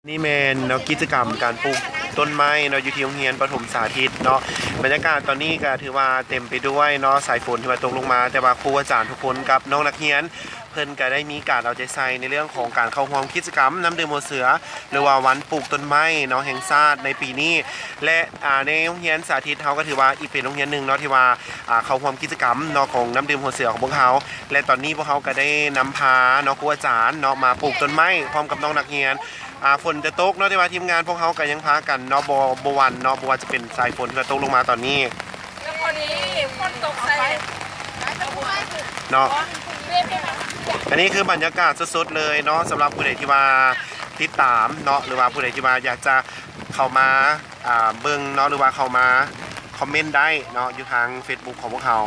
ນີ້ແມ່ນເນາະ ກິດຈະກຳການປູກຕົ້ນໄມ້ເນາະ ຢູ່ທີ່ໂຮງຮຽນປະຖົມສາທິດເນາະ. ບັນຍາກາດຕອນນີ້ກໍຖືວ່າເຕັມໄປດ້ວຍເນາະ ສາຍຝົນທີ່ວ່າຕົກລົງມາ, ແຕ່ວ່າຄູອາຈານທຸກຄົນກັບນ້ອງນັກຮຽນ ເພິ່ນກໍໄດ້ມີການເອົາໃຈໃສ່ໃນເລື່ອງຂອງການເຂົ້າຮ່ວມກິດຈະກຳນ້ຳດື່ມຫົວເສືອ ຫຼືວ່າວັນປູກຕົ້ນໄມ້ເນາະ ແຫ່ງຊາດໃນປີນີ້ ແລະ ອາ ໃນໂຮງຮຽນສາທິດເຮົາກໍຖືວ່າອີກເປັນໂຮງຮຽນໜຶ່ງເນາະ ທີ່ວ່າ ອາ ເຂົ້າຮ່ວມກິດຈະກຳເນາະ ຂອງນ້ຳດື່ມຫົວເສືອຂອງພວກເຮົາ ແລະ ຕອນນີ້ພວກເຮົາກໍໄດ້ນຳພາເນາະ ຄູອາຈານເນາະ ມາປູກຕົ້ນໄມ້ພ້ອມກັບນ້ອງນັກຮຽນ. ອາ ຝົນຈະຕົກເນາະ ແຕ່ວ່າທີມງານພວກເຮົາກໍຍັງພາກັນເນາະ ບໍ່ ບໍ່ຫວັ່ນເນາະ ບໍ່ວ່າຈະເປັນສາຍຝົນທີ່ວ່າຕົກລົງມາຕອນນີ້ ແລ້ວພໍດີຝົນຕົກໃສ່ເນາະ. ອັນນີ້ຄືບັນຍາກາດສົດໆເລີຍເນາະ ສຳລັບຜູ້ໃດທີ່ວ່າຕິດຕາມເນາະ ຫຼືວ່າຜູ້ໃດທີ່ວ່າຢາກຈະເຂົ້າມາ ອາ ເບິ່ງເນາະ ຫຼືວ່າເຂົ້າມາຄອມເມັນໄດ້ເນາະ ຢູ່ທາງເຟສບຸກຂອງພວກເຮົາ.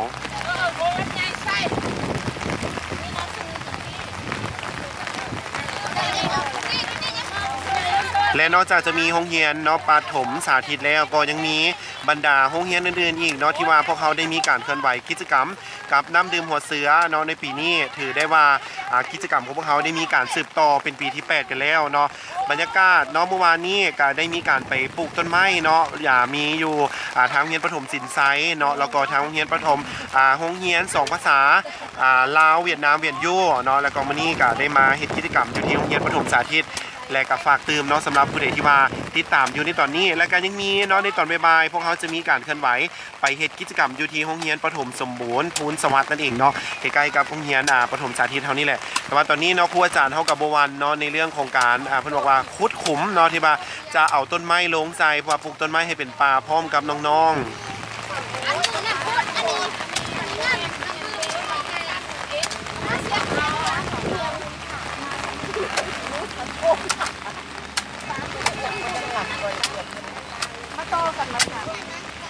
ແລະ ນອກຈາກຈະມີໂຮງຮຽນເນາະ ປະຖົມສາທິດແລ້ວ ກໍຍັງມີບັນດາໂຮງຮຽນອື່ນໆອີກເນາະ ທີ່ວ່າພວກເຮົາໄດ້ມີການເຄື່ອນໄຫວກິດຈະກຳ ກັບນ້ຳດື່ມຫົວເສືອເນາະ ໃນປີນີ້ຖືໄດ້ວ່າ ອາ ກິດຈະກຳຂອງພວກເຮົາໄດ້ມີການສືບຕໍ່ເປັນປີທີແປດກັນແລ້ວເນາະ. ບັນຍາກາດເນາະ ມື້ວານນີ້ກະໄດ້ມີການໄປປູກຕົ້ນໄມ້ເນາະ ອາ ມີຢູ່ ອາ ທາງໂຮງຮຽນປະຖົມສິນໄຊເນາະ ແລ້ວກໍທາງໂຮງຮຽນປະຖົມ ອາ ໂຮງຮຽນສອງພາສາ ອາ ລາວ ຫວຽດນາມ ວຽນຢູ່ເນາະ ແລ້ວກໍມື້ນີ້ກະໄດ້ມາເຮັດກິດຈະກຳຢູ່ທີ່ໂຮງຮຽນປະຖົມສາທິດ ແລະ ກະຝາກຕື່ມເນາະ ສຳລັບຜູ້ໃດທີ່ວ່າຕິດຕາມຢູ່ໃນຕອນນີ້ ແລະ ກະຍັງມີເນາະ ໃນຕອນບ່າຍໆ ພວກເຮົາຈະມີການເຄື່ອນໄຫວ ໄປເຮັດກິດຈະກຳຢູ່ທີ່ໂຮງຮຽນປະຖົມສົມບູນພູນສະຫວັດນັ້ນເອງເນາະ ໃກ້ໆກັບໂຮງຮຽນ ອາ ປະຖົມສາທິດເຮົານີ້ແຫຼະ. ແຕ່ວ່າຕອນນີ້ເນາະ ຄູອາຈານເຮົາກໍບໍ່ຫວັ່ນເນາະ ໃນເລື່ອງຂອງການ ອາ ເພິ່ນບອກວ່າຂຸດຂຸມເນາະ ທີ່ວ່າຈະເອົາຕົ້ນໄມ້ລົງໃສ່ ເພື່ອປູກຕົ້ນໄມ້ໃຫ້ເປັນປ່າພ້ອມກັບນ້ອງ